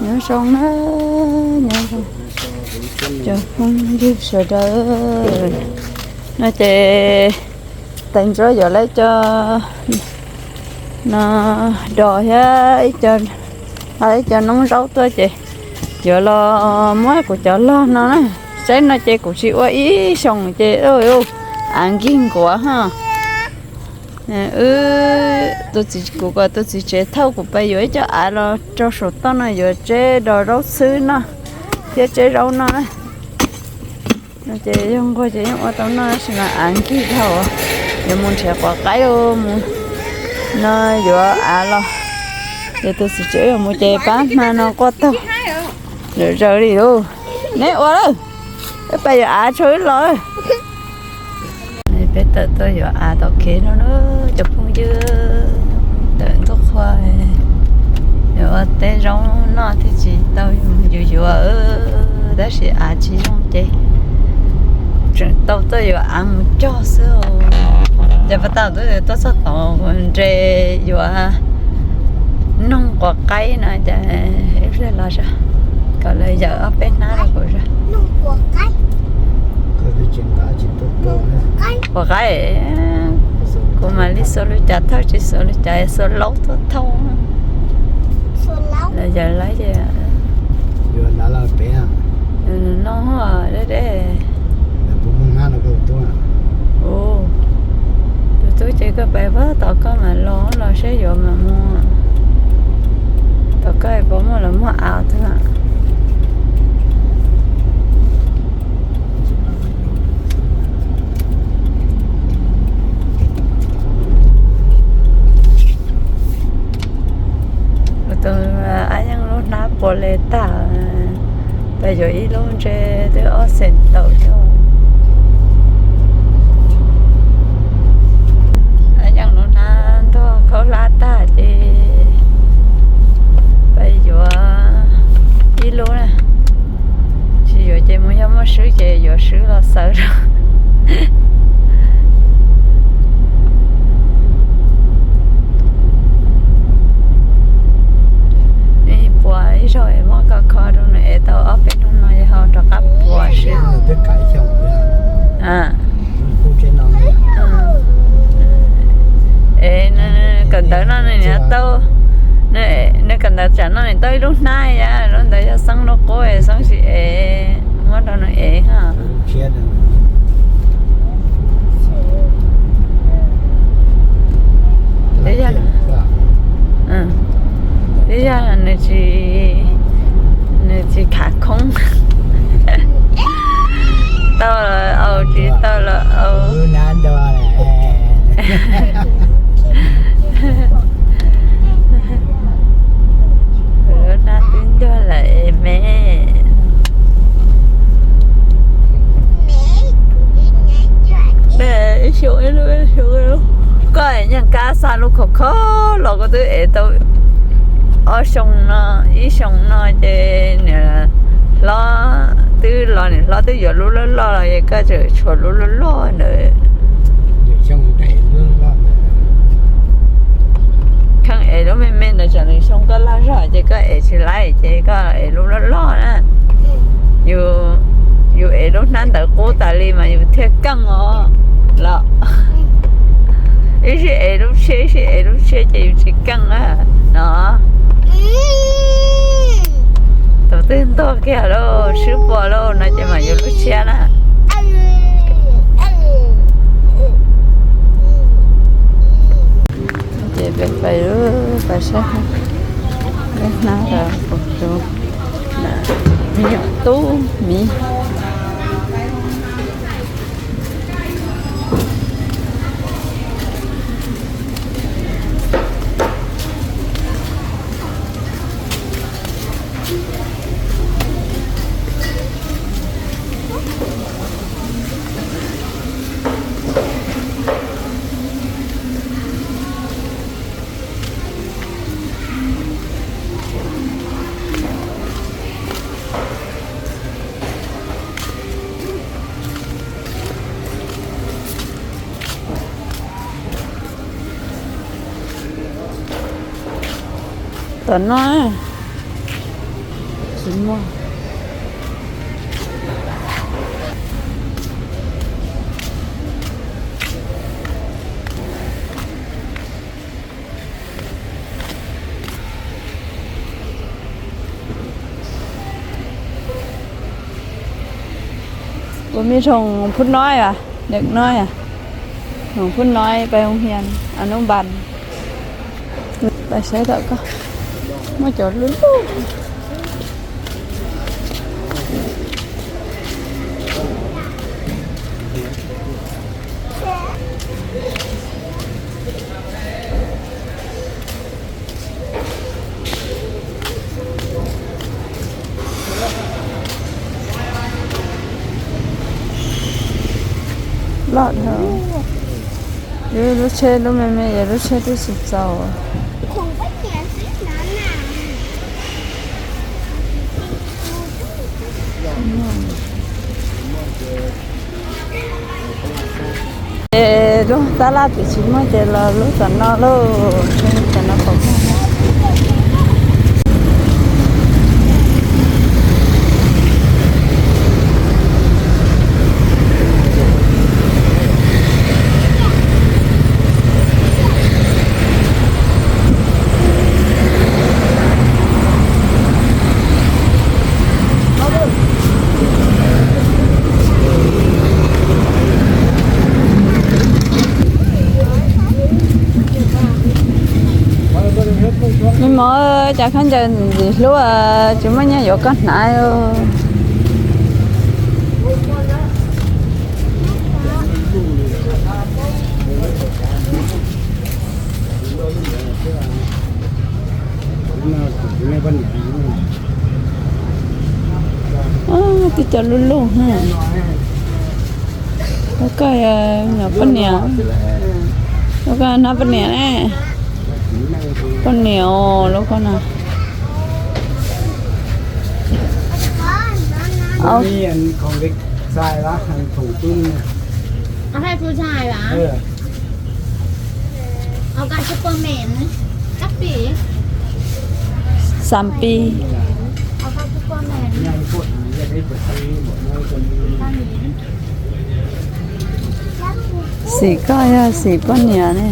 Nyob zoo na, nyob zoo cov phooj ywg sawv daws. No ces tais ntsuab yuav lawv cov no dos thiab ib co, ib co noob zaub tuaj ces yuav los muab kuv cov log no na. Saib no ces kuv tsis ua ib xyoos ces av nkig nkuav ho. Wb tus txiv, kuv kom tus txiv tsev thauj kuv pais yuav ib co av los rau saum toj no yuav tseb dos zaub xwb no thiab tseb zaub no na. No ces yog nquag ces yeej ua tau noj tab sis mas av nkig dhau, yuav mus nrhiav quav qaib mus no yuav av los. Ces tus txiv tsev yuav mus ces pab hma no quaj taug lawm zaws li lauj. Neb ua lawm, peb pais yuav av tso wb los. Peb tawm tuaj yuav av tom kev no na, cov phooj ywg, tawm ntuj qhua, yuav ua teb zaub noj thiaj tsis tau yus yuav, tab sis av tsis zoo ces tseem tau tuaj yuav av mus cog xwb. Ces pas tau tuaj txog tod nres yuav noog quav qaib no ces ib pliag los kom lawv yawm ob peb hnab rau kuv zog. Quav qaib, kuv mam li xuas li cas thauj tsis xuas li cas xuas laub tuaj thauj. Lawv yawm lawv ces no deb deb. Tus tub ces koj pais pab tom koj mam los, los seb yuav mam mus. Tom koj puas muaj los muaj av thiab. Kuv tus ab yeej lub hnab puas le tag, pais yuav ib lub ntse twb ob xees tawm xwb. Ab yeej lub hnab ntuag khaub hlab tag ces pais yuav ib lub na. Tsis yuav ces mus, yog muaj swb ces yuav swb los xaws rau. Puas ib zaug es muab koj kho rau nws es tau ob peb hnub no yog ho rov qab puas swb. Es nws kawm ntawv no nws niam tau, nws kawm ntawv tsam no nws tau ib lub hnab yam, lub ntawd yog xeeb lub qub es xeeb tsis es muab rau nws ev ha. Twb yog, twb yog nws tsis, nws tsis khav khoob. Tau los au, tsis tau los au. Lub hnab twb ntuag lawm es me. Koj nyeej kab xa lub khov kho los koj twb ev tau ob xyoo no, ib xyoo no ces niam hlob twb los, niam hlob twb yuav lub loj loj los es koj tseem tshuav lub loj loj ntawd. Kheev ev lub me me ntawd tsam nws xyoo koj loj zog ces koj ev tsis laib ces koj ev lub loj loj na. Yus ev lub hnab ntawd qub tas li mas yus thiaj keej os los. Ib sij ev lub tshiab, ib sij ev lub tshiab ces yus tsis keej na no. Tus twg ntuag kiag lauj, swb puas lauj no ces mam yuav lub tshiab na. Ces peb pais, pais saib, peb hnab los kuv tus me nyuam tub miv. Tom no, Muaj. Ua mej rooj phub nob as, deem no as, rooj phub nob pais hoo hias a nub npas. Pais saib tom ko, muaj cov lub lub. Loj dhau. Lub tsheb lub me me yog lub tsheb twb tsis txaus. Ces lub tab laj twb tsis muaj ces los lub tom no lauj, tom no pom. Me mov, cas khaub ncaws ntxim hlub, tsis muaj nyiaj yuav koj hnav. Twb cov lub lub ha. Lub koj yog poj niam, lub koj hnab poj niam ne. Poj niam os, lub koj no. Xam pis. Xim koj yog xim poj niam ne.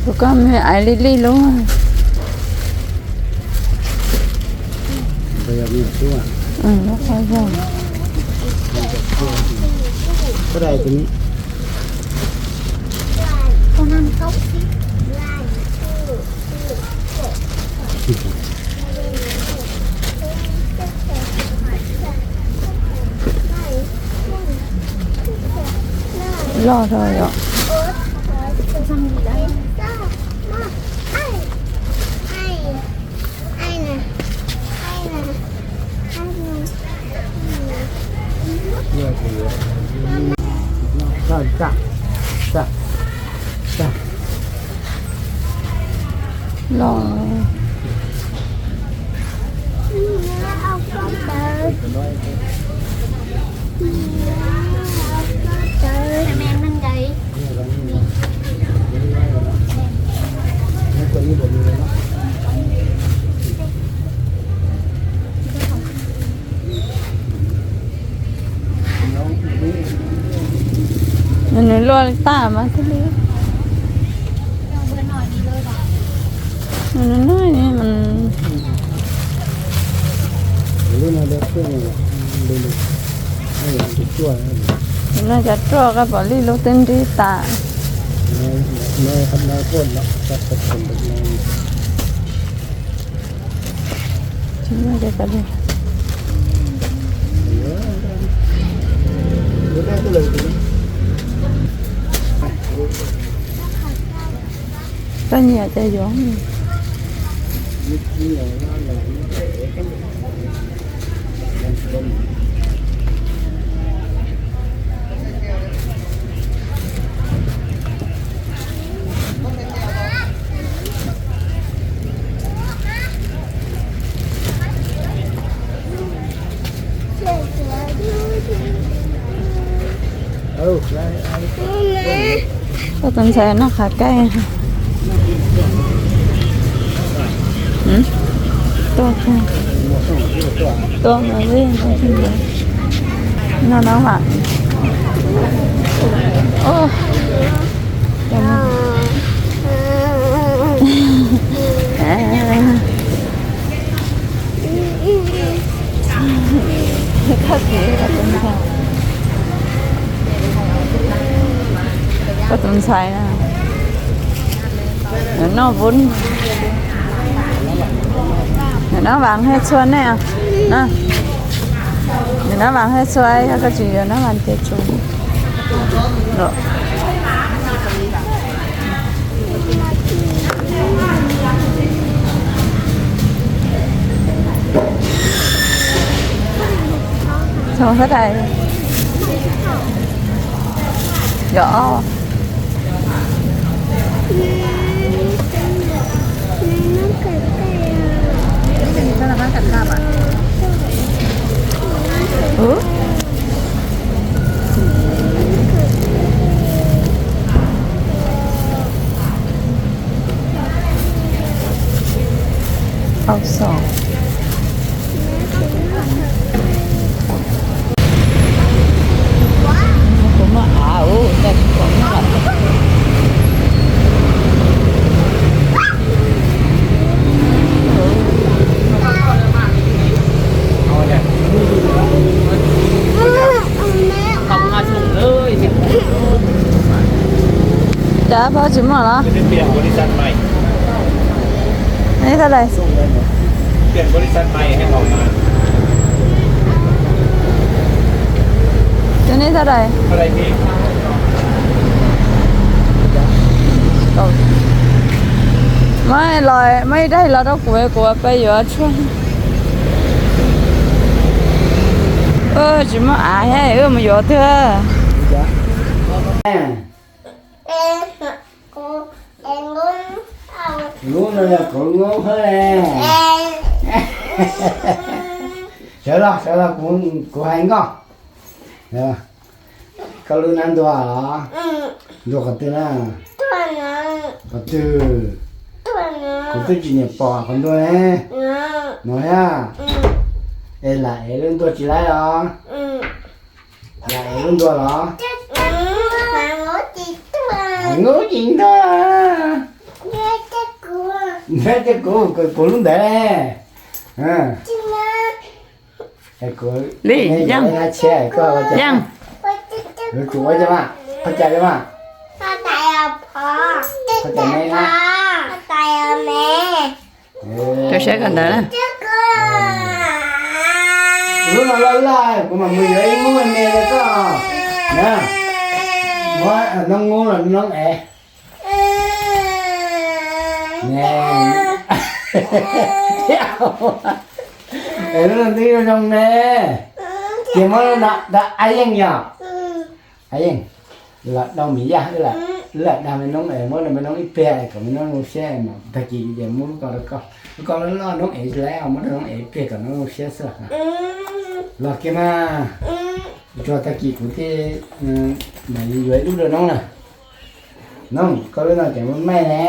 Tus koj me aiv lij lij lub. Loj dhau yom. Loj. Nws luaj li taj mas thiaj li. Nws no cov ruaj koj pom lij lub twb nrib tas. Koj nyiam ces yuav. Koj tus ntxhais noj qhov kaij. Tuaj, tuaj mas li no no mas. Koj tus ntxhais na, nws noj vun, nws noj vas hej txhua ne, nws noj vas hej txhua, yog koj tsis yuav noj vas ces tsum. Thov sab tais. Yog. Au xo. Kuv muaj av ub, kuv muaj av. Cas pab tsis muaj los? Neb tau dais. Tus neb tau dais. Muab los, muab ib daim los rau kuv, kuv pab yuav tshuaj. Wb tsis muaj av thiab, wb mus yuav twg. Lub no yog kuv lub hab le. Sawv los, sawv los, kuv hais nkauj. Koj lub nab ntuag los? Ntuag qhov twg na? Qhov twg? Kuv twb tsis nyiam pom qhov ntuag ne. No thiab. Es lam ev lub ntuag tsis laib los? Lam ev lub ntuag los? Hais nkauj tsis ntuag. Nyob ces kuv, kuv lub ntawd. Li, Yeej, Yeej, kuv ua cas mas, ua cas mas, ua cas me na. Rau siab kawm ntawv na. Lub no loj loj, kuv mam mus yuav ib lub me rau koj na. Muab noob ngub los noob ev. Es lub no twb zoo zoo ne. Ces muab lub no rau A Yeej yom. A Yeej, los dau me yaj, wb lam dag me noob es muab rau me noob ib pliag kom me noob zoo siab, tag kis ces muab lub ko rau koj. Lub ko loj loj noob ev tsis laib, muab rau noob ev ib pliag kom noob zoo siab xwb. Los kiag mas, tsuas tag kis kuv thiaj mam yuav ib lub rau noob na. Noob, koj lub no ces muaj maij ne.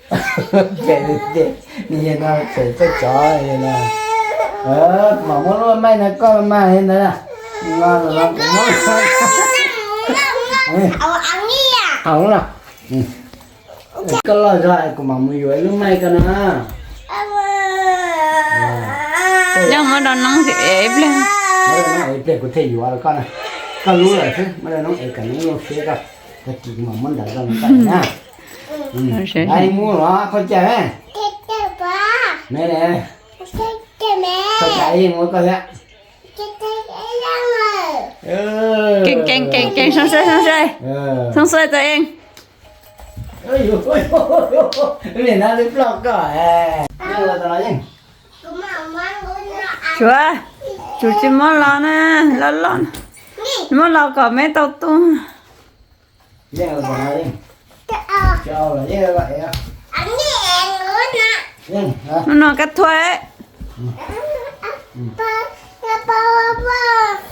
Ces, ces, nws yog no ces txawj tsov no. Kuv mam muab lub maij no koj mas li ntawd na. No, no, no, kuv muab. Hauv no. Koj loj zog es kuv mam mus yuav ib lub maij koj na. Yog muab rau noob ev ib pliag. Muab rau noob ev ib pliag kuv thiaj yuav rau koj na. Koj lub lawm xwb, muab rau noob ev kom noob zoo siab koj. Tag kis kuv mam muab ntawv rau koj na. Ai, muab los koj cas me. Me ne. Koj cas Yeej muab koj thiab. Keej keej keej keej, soo sai soo sai. Soo sai tau Yeej. Nim no li ploj koj. Tsum, tsum tsis muab los na, loj loj. Muab los kom me tau tu. Hnub no koj thuam.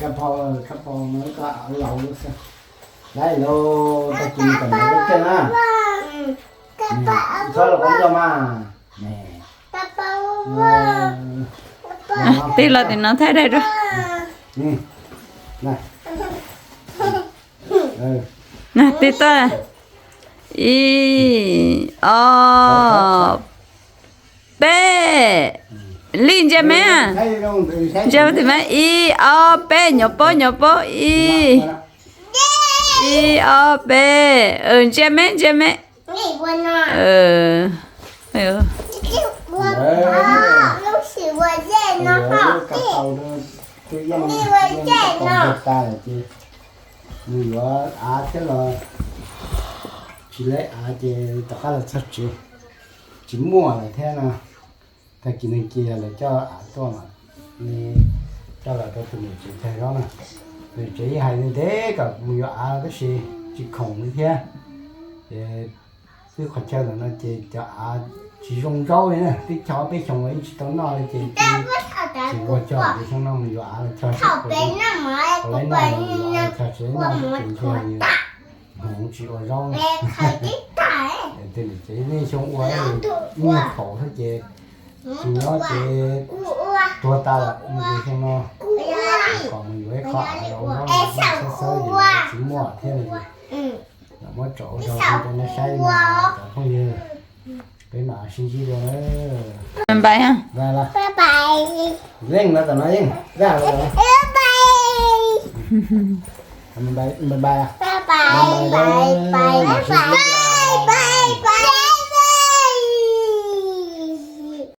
Kab phau, kab phau no koj laus lub xwb. Lawm lauj, tag kis nws kom nws lub kej na. Txhob los qhov ncauj mas. Tij los tim no thaij daim rau. Tij tuaj. Ib, ob, peb. Lij ntsia me. Ntsia me. Ib, ob, peb, nyuam pob, nyuam pob, ib. Ib, ob, peb. Ntsia me, ntsia me. Nws yuav av thiab los tsis lawv av ces rov qab los txog tsev, tsis muaj lawm thiab no. Tag kis neeg cia lawv coj av tuaj mas, nws coj los rau tus niam tsev tag zaub na. Niam tsev yeej hais ntev kom mus yuav av tab sis tsis khoom li thiab. Ces twb qhov chaw ntawm no ces cov av tsis zoo zaub li na, twb cho peb xyoos los yeej tsis tau noj li ces tsis ua cog ces xyoo no mus yuav av los cog seb puas, puas laiv noj los yuav av los cog seb noj ces ntshe hmoov tsis ua zaub. Tej niam tsev nej xyoo ua ib nyuag thaum xwb ces tsis nyob ces tuag tas lawm no ces xyoo no kom mus yuav ib qho av los ua zaub no xwb xwb ces tsis muaj thiab no ces muab tso ua rau nej saib no cov phooj ywg. Peb mam sib ntsib dua na. Leej no tam no yeej, bye bye.